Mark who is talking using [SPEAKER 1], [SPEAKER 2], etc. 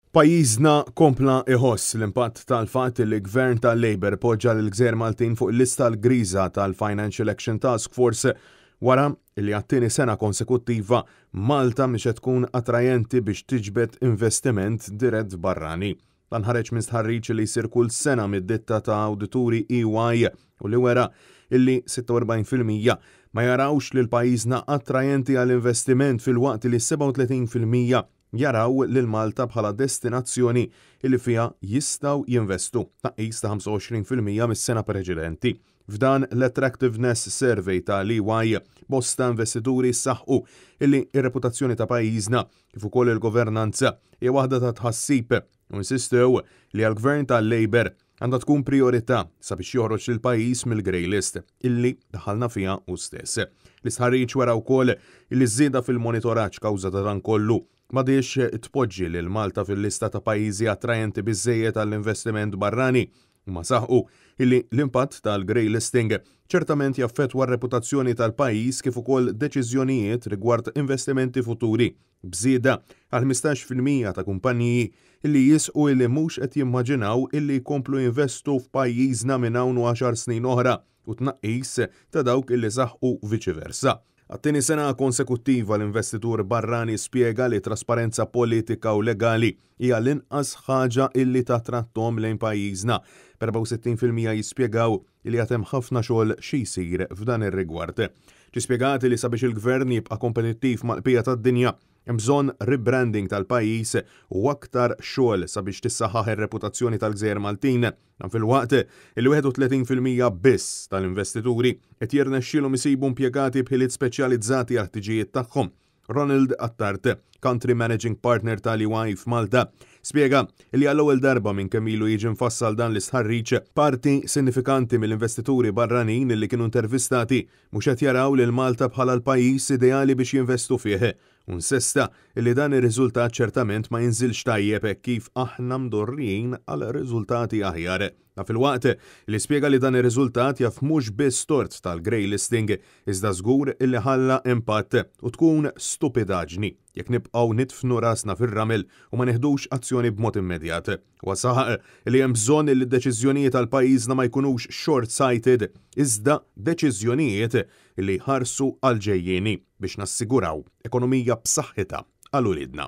[SPEAKER 1] Pajjiżna kompla iħoss l-impatt tal-fatt li gvern tal-Labour poġġa l-Gżejjer Maltin fuq il-lista l-griża tal-Financial Action Task Force wara li għat-tieni sena konsekuttiva Malta mhix qed tkun attrajenti biex tiġbed investiment dirett barrani. Dan ħareġ minn stħarriġ li jsir kull sena mid-ditta ta' awdituri EY u li wera illi 46% ma jarawx lil pajjiżna attrajenti għall-investiment filwaqt li 37% jaraw lil Malta bħala destinazzjoni li fiha jistgħu jinvestu, tnaqqis ta' 25% mis-sena preċedenti. F'dan l-Attractiveness Survey tal-EY, bosta investituri saħqu illi ir-reputazzjoni ta' pajjiżna kif ukoll il-governanza hija waħda ta' tħassib u insistew li għall-gvern tal-Labour għandha tkun priorità sabiex joħroġ lil pajjiż mill-grey list illi daħalna fiha hu stess. L-istħarriġ wera wkoll illi żieda fil-monitoraġġ kawża ta' dan kollu m'għadhiex tpoġġi lil Malta fil-lista ta' pajjiżi attrajenti biżejjed għall-investiment barrani. Huma saħqu illi l-impatt tal-grey listing ċertament jaffettwa r-reputazzjoni tal-pajjiż kif ukoll deċiżjonijiet rigward investimenti futuri, b'żieda għal 15% ta' kumpaniji illi jisqu illi mhux qed jimmaġinaw illi jkomplu jinvestu f'pajjiżna minn hawn u 10 snin oħra u tnaqqis ta' dawk illi saħqu viċi versa. Għat-tieni sena konsekuttiva, l-investitur barrani spjega li trasparenza politika u legali hija l-inqas ħaġa illi tattrattom lejn pajjiżna. 64% jispjegaw li għad hemm ħafna xogħol xi jsir f'dan ir-rigward. Ġie spjegat li sabiex il-gvern jibqa' kompetittiv mal-bqija tad-dinja, hemm bżonn rebranding tal-pajjiż u aktar xogħol sabiex tissaħħaħ ir-reputazzjoni tal-Gżejjer Maltin. Dan filwaqt li 31% biss tal-investituri qed jirnexxielhom isibu impjegati b'ħiliet speċjalizzati għal ħtiġijiet tagħhom. Ronald Attard, Country Managing Partner tal-EY f'Malta, spjega li għall-ewwel darba minn kemm ilu jiġi mfassal dan l-istħarriġ, parti sinifikanti mill-investituri barranin li kienu intervistati mhux qed jaraw lil Malta bħala l-pajjiż ideali biex jinvestu fih. U insista li dan ir-riżultat ċertament ma jinżilx tajjeb hekk kif aħna mdorrijin għal riżultati aħjar. Dan filwaqt li spjega li dan ir-riżultat jaf mhux biss tort tal-grey listing, iżda żgur illi ħalla impatt u tkun stupidaġni jekk nibqgħu nidfnu rasna fir-ramel u ma neħdux azzjoni b'mod immedjat. Huwa saħaq li hemm bżonn li d-deċiżjonijiet għal pajjiżna ma jkunux short-sighted, iżda deċiżjonijiet li jħarsu għal ġejjieni biex nassiguraw ekonomija b'saħħitha għal uliedna.